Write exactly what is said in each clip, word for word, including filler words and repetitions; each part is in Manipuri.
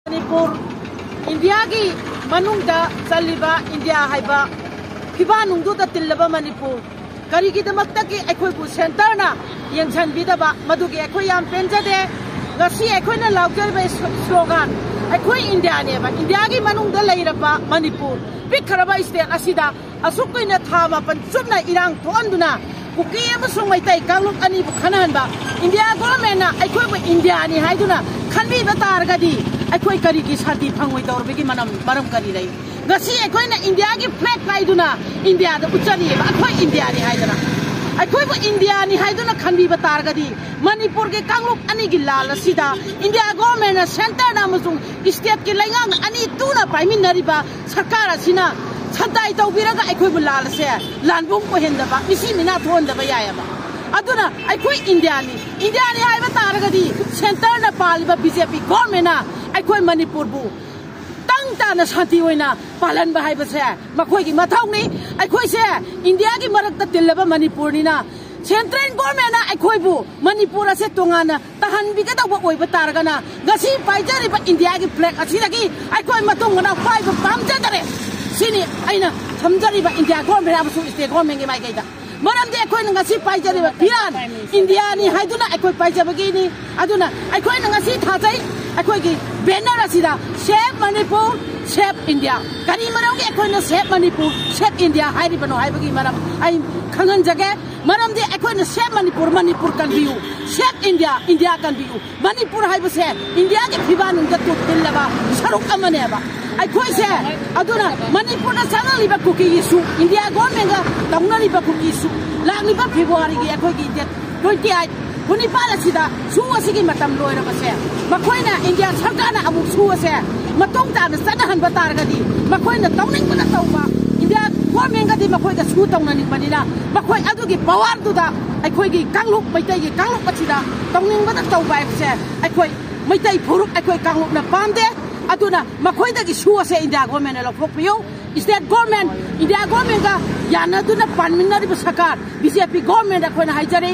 ꯃꯅꯤꯄꯨꯔ, ꯏꯟꯗꯤꯌꯥꯒꯤ ꯃꯅꯨꯡꯗ ꯆꯜꯂꯤꯕ ꯏꯟꯗꯤꯌꯥ ꯍꯥꯏꯕ ꯐꯤꯕꯥꯟꯅꯨꯡꯗꯨꯗ ꯇꯤꯜꯂꯕ ꯃꯅꯤꯄꯨꯔ, ꯀꯔꯤꯒꯤꯗꯃꯛꯇꯒꯤ ꯑꯩꯈꯣꯏꯕꯨ ꯁꯦꯟꯇꯔꯅ ꯌꯦꯡꯁꯤꯟꯕꯤꯗꯕ? ꯃꯗꯨꯒꯤ ꯑꯩꯈꯣꯏ ꯌꯥꯝ ꯄꯦꯟꯖꯗꯦ꯫ ꯉꯁꯤ ꯑꯩꯈꯣꯏꯅ ꯂꯥꯎꯖꯔꯤꯕ ꯁ꯭ꯂꯣꯒꯥꯟ, "ꯑꯩꯈꯣꯏ ꯏꯟꯗꯤꯌꯥꯅꯦꯕ, ꯏꯟꯗꯤꯌꯥꯒꯤ ꯃꯅꯨꯡꯗ ꯂꯩꯔꯕ ꯃꯅꯤꯄꯨꯔ, ꯄꯤꯛꯈ꯭ꯔꯕ ꯁ꯭ꯇꯦꯠ ꯑꯁꯤꯗ ꯑꯁꯨꯛ ꯀꯨꯏꯅ ꯊꯥ ꯃꯥꯄꯟ ꯆꯨꯞꯅ ꯏꯔꯥꯡ ꯊꯣꯛꯍꯟꯗꯨꯅ ꯀꯨꯀꯤ ꯑꯃꯁꯨꯡ ꯃꯩꯇꯩ ꯀꯥꯡꯂꯨꯞ ꯑꯅꯤꯕꯨ ꯈꯟꯅꯍꯟꯕ ꯏꯟꯗꯤꯌꯥ ꯒꯣꯔꯃꯦꯟꯅ ꯑꯩꯈꯣꯏꯕꯨ ꯏꯟꯗꯤꯌꯥꯅꯤ ꯍꯥꯏꯗꯨꯅ ꯈꯟꯕꯤꯕ ꯇꯥꯔꯒꯗꯤ ꯑꯩꯈꯣꯏ ꯀꯔꯤꯒꯤ ꯁꯥꯟꯇꯤ ꯐꯪꯉꯣꯏꯗꯧꯔꯤꯕꯒꯤ ꯃꯔꯝ, ꯃꯔꯝ ꯀꯔꯤ ꯂꯩ? ꯉꯁꯤ ꯑꯩꯈꯣꯏꯅ ꯏꯟꯗꯤꯌꯥꯒꯤ ꯐ꯭ꯂꯦꯒ ꯄꯥꯏꯗꯨꯅ ꯏꯟꯗꯤꯌꯥꯗ ꯎꯠꯆꯔꯤꯑꯕ, ꯑꯩꯈꯣꯏ ꯏꯟꯗꯤꯌꯥꯅꯤ ꯍꯥꯏꯗꯅ꯫ ꯑꯩꯈꯣꯏꯕꯨ ꯏꯟꯗꯤꯌꯥꯅꯤ ꯍꯥꯏꯗꯨꯅ ꯈꯟꯕꯤꯕ ꯇꯥꯔꯒꯗꯤ ꯃꯅꯤꯄꯨꯔꯒꯤ ꯀꯥꯡꯂꯨꯞ ꯑꯅꯤꯒꯤ ꯂꯥꯜ ꯑꯁꯤꯗ ꯏꯟꯗꯤꯌꯥ ꯒꯣꯔꯃꯦꯟꯅ ꯁꯦꯟꯇꯔꯅ ꯑꯃꯁꯨꯡ ꯁ꯭ꯇꯦꯠꯀꯤ ꯂꯩꯉꯥꯛꯅ ꯑꯅꯤ ꯇꯨꯅ ꯄꯥꯏꯃꯤꯟꯅꯔꯤꯕ ꯁꯔꯀꯥꯔ ꯑꯁꯤꯅ ꯁꯟꯗꯥꯏ ꯇꯧꯕꯤꯔꯒ ꯑꯩꯈꯣꯏꯕꯨ ꯂꯥꯜ ꯑꯁꯦ ꯂꯥꯟꯕꯨꯡ ꯑꯣꯏꯍꯟꯗꯕ, ꯃꯤꯁꯤ ꯃꯤꯅꯥ ꯊꯣꯛꯍꯟꯗꯕ ꯌꯥꯏꯑꯕ꯫ ꯑꯗꯨꯅ ꯑꯩꯈꯣꯏ ꯏꯟꯗꯤꯌꯥꯅꯤ, ꯏꯟꯗꯤꯌꯥꯅꯤ ꯍꯥꯏꯕ ꯇꯥꯔꯒꯗꯤ ꯁꯦꯟꯇꯔꯅ ꯄꯥꯜꯂꯤꯕ ꯕꯤ ꯖꯦ ꯄꯤ ꯒꯣꯔꯃꯦꯟꯅ ꯑꯩꯈꯣꯏ ꯃꯅꯤꯄꯨꯔꯕꯨ ꯇꯪ ꯇꯥꯅ ꯁꯥꯟꯇꯤ ꯑꯣꯏꯅ ꯄꯥꯜꯍꯟꯕ ꯍꯥꯏꯕꯁꯦ ꯃꯈꯣꯏꯒꯤ ꯃꯊꯧꯅꯤ꯫ ꯑꯩꯈꯣꯏꯁꯦ ꯏꯟꯗꯤꯌꯥꯒꯤ ꯃꯔꯛꯇ ꯇꯤꯜꯂꯕ ꯃꯅꯤꯄꯨꯔꯅꯤꯅ ꯁꯦꯟꯇ꯭ꯔꯦꯜ ꯒꯣꯔꯃꯦꯟꯅ ꯑꯩꯈꯣꯏꯕꯨ ꯃꯅꯤꯄꯨꯔ ꯑꯁꯦ ꯇꯣꯉꯥꯟꯅ ꯇꯥꯍꯟꯕꯤꯒꯗꯧꯕ ꯑꯣꯏꯕ ꯇꯥꯔꯒꯅ ꯉꯁꯤ ꯄꯥꯏꯖꯔꯤꯕ ꯏꯟꯗꯤꯌꯥꯒꯤ ꯐ꯭ꯂꯦꯒ ꯑꯁꯤꯗꯒꯤ ꯑꯩꯈꯣꯏ ꯃꯇꯨꯡ ꯃꯅꯥꯎ ꯄꯥꯏꯕ ꯄꯥꯝꯖꯗꯔꯦ꯫ ꯁꯤꯅꯤ ꯑꯩꯅ ꯊꯝꯖꯔꯤꯕ ꯏꯟꯗꯤꯌꯥ ꯒꯣꯔꯃꯦꯟ ꯑꯃꯁꯨꯡ ꯁ꯭ꯇꯦꯠ ꯒꯣꯔꯃꯦꯟꯒꯤ ꯃꯥꯏꯀꯩꯗ꯫ ꯃꯔꯝꯗꯤ ꯑꯩꯈꯣꯏꯅ ꯉꯁꯤ ꯄꯥꯏꯖꯔꯤꯕ ꯐꯤꯔꯥꯟ ꯏꯟꯗꯤꯌꯥꯅꯤ ꯍꯥꯏꯗꯨꯅ ꯑꯩꯈꯣꯏ ꯄꯥꯏꯖꯕꯒꯤꯅꯤ꯫ ꯑꯗꯨꯅ ꯑꯩꯈꯣꯏꯅ ꯉꯁꯤ ꯊꯥꯖꯩ, ꯑꯩꯈꯣꯏꯒꯤ ꯕꯦꯅꯔ ꯑꯁꯤꯗ "Save Manipur, Save India"꯫ ꯀꯔꯤ ꯃꯔꯝꯒꯤ ꯑꯩꯈꯣꯏꯅ "Save Manipur, Save India" ꯍꯥꯏꯔꯤꯕꯅꯣ ꯍꯥꯏꯕꯒꯤ ꯃꯔꯝ ꯑꯩ ꯈꯪꯍꯟꯖꯒꯦ꯫ ꯃꯔꯝꯗꯤ ꯑꯩꯈꯣꯏꯅ "Save Manipur, Manipur ꯀꯟꯕꯤꯌꯨ, Save India, India ꯀꯟꯕꯤꯌꯨ"꯫ Manipur ꯍꯥꯏꯕꯁꯦ ꯏꯟꯗꯤꯌꯥꯒꯤ ꯐꯤꯕꯥꯟꯅꯨꯡꯗ ꯇꯨ-, ꯇꯤꯜꯂꯕ ꯁꯔꯨꯛ ꯑꯃꯅꯦꯕ ꯑꯩꯈꯣꯏꯁꯦ꯫ ꯑꯗꯨꯅ ꯃꯅꯤꯄꯨꯔꯗ ꯆꯪꯂꯛꯂꯤꯕ ꯀꯨꯀꯤꯒꯤ ꯁꯨ, ꯏꯟꯗꯤꯌꯥ ꯒꯣꯔꯃꯦꯟꯒ ꯇꯧꯅꯔꯤꯕ ꯀꯨꯀꯤ ꯁꯨ, ꯂꯥꯛꯂꯤꯕ ꯐꯦꯕ꯭ꯔꯨꯋꯥꯔꯤꯒꯤ ꯑꯩꯈꯣꯏꯒꯤ ꯗꯦꯠ ꯇ꯭ꯋꯦꯟꯇꯤ ꯑꯩꯠ, ꯅꯤꯄꯥꯜ ꯑꯁꯤꯗ ꯁꯨ ꯑꯁꯤꯒꯤ ꯃꯇꯝ ꯂꯣꯏꯔꯕꯁꯦ, ꯃꯈꯣꯏꯅ, ꯏꯟꯗꯤꯌꯥ ꯁꯔꯀꯥꯔꯅ ꯑꯃꯨꯛ ꯁꯨ ꯑꯁꯦ ꯃꯇꯨꯡ ꯇꯥꯅ ꯆꯠꯅꯍꯟꯕ ꯇꯥꯔꯒꯗꯤ, ꯃꯈꯣꯏꯅ ꯇꯧꯅꯤꯡꯕꯅ ꯇꯧꯕ, ꯏꯟꯗꯤꯌꯥ ꯒꯣꯔꯃꯦꯟꯒꯗꯤ ꯃꯈꯣꯏꯒ ꯁꯨ ꯇꯧꯅꯅꯤꯡꯕꯅꯤꯅ, ꯃꯈꯣꯏ ꯑꯗꯨꯒꯤ ꯄꯋꯥꯔꯗꯨꯗ ꯑꯩꯈꯣꯏꯒꯤ ꯀꯥꯡꯂꯨꯞ, ꯃꯩꯇꯩꯒꯤ ꯀꯥꯡꯂꯨꯞ ꯑꯁꯤꯗ ꯇꯧꯅꯤꯡꯕꯗ ꯇꯧꯕ ꯍꯥꯏꯕꯁꯦ ꯑꯩꯈꯣꯏ ꯃꯩꯇꯩ ꯐꯨꯔꯨꯞ, ꯑꯩꯈꯣꯏ ꯀꯥꯡꯂꯨꯞꯅ ꯄꯥꯝꯗꯦ꯫ ꯑꯗꯨꯅ ꯃꯈꯣꯏꯗꯒꯤ ꯁꯨ ꯑꯁꯦ ꯏꯟꯗꯤꯌꯥ ꯒꯣꯔꯃꯦꯟꯅ ꯂꯧꯊꯣꯛꯄꯤꯌꯨ꯫ ꯁ꯭ꯇꯦꯠ ꯒꯣꯔꯃꯦꯟ, ꯏꯟꯗꯤꯌꯥ ꯒꯣꯔꯃꯦꯟꯒ ꯌꯥꯅꯗꯨꯅ ꯄꯥꯟꯃꯤꯟꯅꯔꯤꯕ ꯁꯔꯀꯥꯔ, ꯕꯤ ꯖꯦ ꯄꯤ ꯒꯣꯔꯃꯦꯟꯗ ꯑꯩꯈꯣꯏꯅ ꯍꯥꯏꯖꯔꯤ,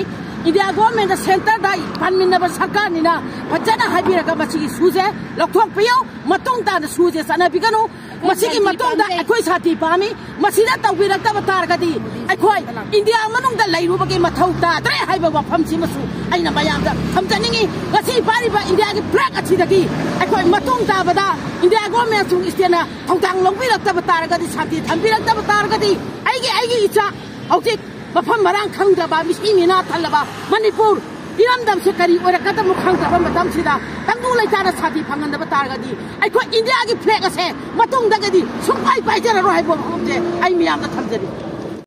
ꯏꯟꯗꯤꯌꯥ ꯒꯣꯔꯃꯦꯟꯗ ꯁꯦꯟꯇꯔꯗ ꯄꯥꯟꯃꯤꯟꯅꯕ ꯁꯔꯀꯥꯔꯅꯤꯅ ꯐꯖꯅ ꯍꯥꯏꯕꯤꯔꯒ ꯃꯁꯤꯒꯤ ꯁꯨꯁꯦ ꯂꯧꯊꯣꯛꯄꯤꯌꯨ꯫ ꯃꯇꯨꯡ ꯇꯥꯅ ꯁꯨꯁꯦ ꯆꯠꯅꯕꯤꯒꯅꯨ꯫ ꯃꯁꯤꯒꯤ ꯃꯇꯨꯡꯗ ꯑꯩꯈꯣꯏ ꯁꯥꯟꯇꯤ ꯄꯥꯝꯃꯤ꯫ ꯃꯁꯤꯗ ꯇꯧꯕꯤꯔꯛꯇꯕ ꯇꯥꯔꯒꯗꯤ ꯑꯩꯈꯣꯏ ꯏꯟꯗꯤꯌꯥ ꯃꯅꯨꯡꯗ ꯂꯩꯔꯨꯕꯒꯤ ꯃꯊꯧ ꯇꯥꯗ꯭ꯔꯦ ꯍꯥꯏꯕ ꯋꯥꯐꯝꯁꯤꯃꯁꯨ ꯑꯩꯅ ꯃꯌꯥꯝꯗ ꯊꯝꯖꯅꯤꯡꯉꯤ꯫ ꯉꯁꯤ ꯄꯥꯏꯔꯤꯕ ꯏꯟꯗꯤꯌꯥꯒꯤ ꯐ꯭ꯂꯦꯒ ꯑꯁꯤꯗꯒꯤ ꯑꯩꯈꯣꯏ ꯃꯇꯨꯡ ꯇꯥꯕꯗ ꯏꯟꯗꯤꯌꯥ ꯒꯣꯔꯃꯦꯟ ꯑꯃꯁꯨꯡ ꯏꯁꯇꯦꯠꯅ ꯊꯧꯗꯥꯡ ꯂꯧꯕꯤꯔꯛꯇꯕ ꯇꯥꯔꯒꯗꯤ, ꯁꯥꯟꯇꯤ ꯊꯝꯕꯤꯔꯛꯇꯕ ꯇꯥꯔꯒꯗꯤ, ꯑꯩꯒꯤ, ꯑꯩꯒꯤ ꯏꯆꯥ ꯍꯧꯖꯤꯛ ꯃꯐꯝ ꯃꯔꯥꯡ ꯈꯪꯗ꯭ꯔꯕ, ꯃꯤꯁꯤ ꯃꯤꯅꯥ ꯊꯜꯂꯕ ꯃꯅꯤꯄꯨꯔ ꯏꯔꯝꯗꯝꯁꯦ ꯀꯔꯤ ꯑꯣꯏꯔꯛꯀꯗꯕꯅꯣ ꯈꯪꯗ꯭ꯔꯕ ꯃꯇꯝꯁꯤꯗ ꯇꯪꯗꯨ ꯂꯩꯇꯥꯅ ꯁꯥꯟꯇꯤ ꯐꯪꯍꯟꯗꯕ ꯇꯥꯔꯒꯗꯤ ꯑꯩꯈꯣꯏ ꯏꯟꯗꯤꯌꯥꯒꯤ ꯐ꯭ꯂꯦꯒ ꯑꯁꯦ ꯃꯇꯨꯡꯗꯒꯗꯤ ꯁꯨꯡꯄꯥꯏ ꯄꯥꯏꯖꯔꯔꯣꯏ ꯍꯥꯏꯕ ꯋꯥꯐꯝꯁꯦ ꯑꯩ ꯃꯤꯌꯥꯝꯗ ꯊꯝꯖꯔꯤ꯫